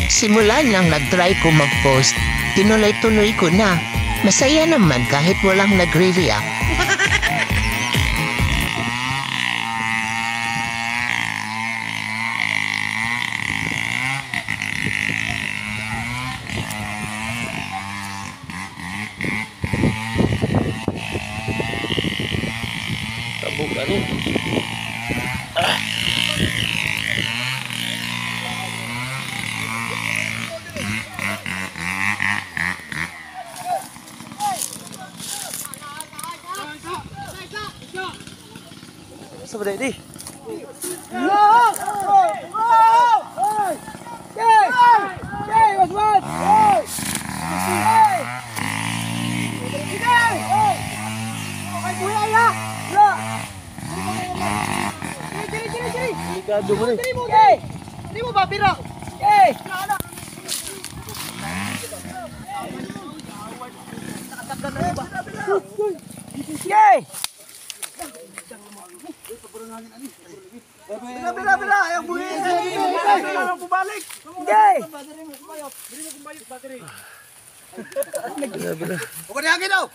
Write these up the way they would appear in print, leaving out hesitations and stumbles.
Simula nang nag-try ko mag-post, tinuloy-tuloy ko na. Masaya naman kahit walang nagre-react. Tabog ano? Sa ba di? Delikado mo rin. Hindi mo ba pira? Eh! Yay! Bira, bira, bira! Ayaw buhi! Yay! Huwag na hangin daw!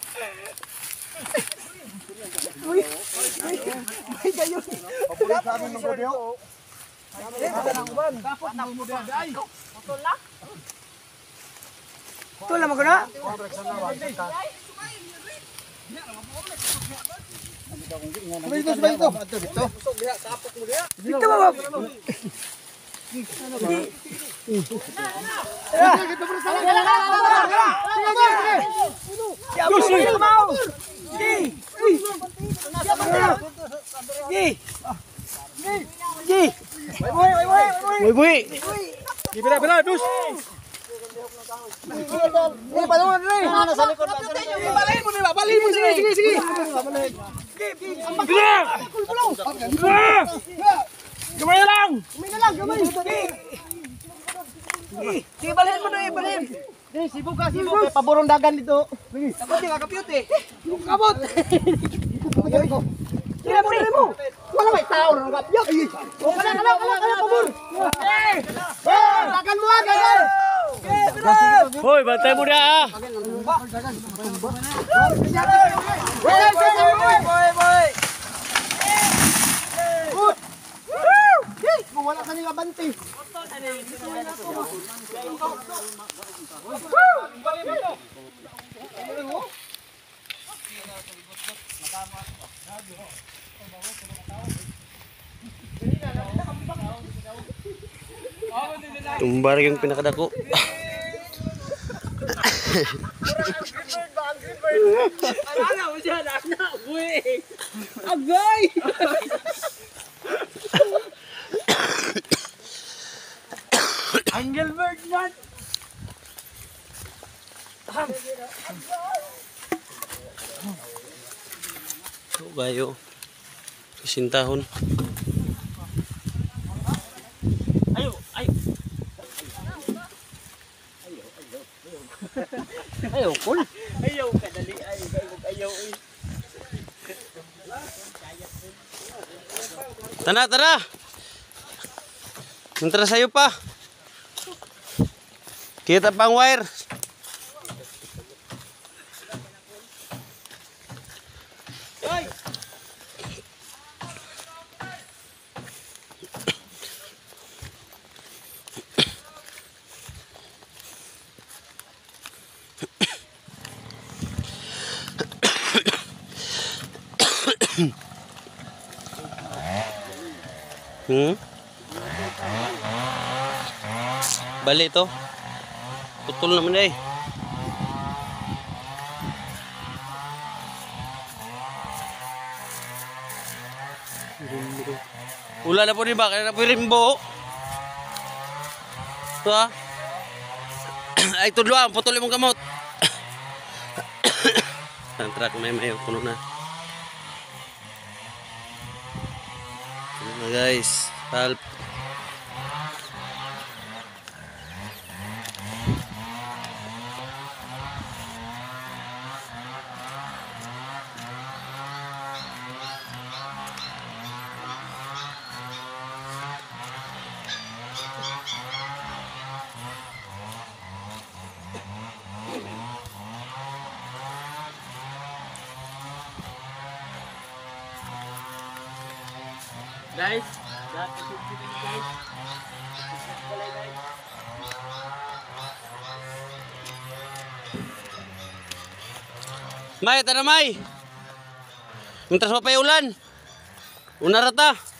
May gayon! Pabulit sa amin ng rodeo. Ito lang ko na? Sabay dito, sabay dito. Dito. Dito ba? Buhi, buhi. Bira, bira, dus. Sige, sige. Bira! Bira! Gamay na lang! Sige, balhin mo na eh, balhin. Sibo ka, sibo. Paborong dagan dito. Tapos di ka kapiyot eh. Kamot! Sige, mo, mo. Wala may tao na kapiyot. Kala, kala, kala, kala, pabor. Dagan mo ah, dagan. Hoy, bantay mo na ah! Wala ka nila bante. Tumbar yung pinakadako. Ano mo siya, anak, buwi. Agay! Angel Bird man! Ito kayo. Kasintahon. Ayo, ay. Ayaw, kol. Ayaw ka, dali. Ayaw, ayaw, ayaw. Tara, tara! Nantara sa'yo pa. Kita pang wire. Bali ito. Putol naman eh. Wala na po ni ba? Kaya na po yung rimbo. Ito ah. Ay tudlo ah. Putol yung kamot. Ang truck may mayo. Puno na. Puno na guys. Help. Guys, guys. May, tara may. Mientras pa ulan. Una rata.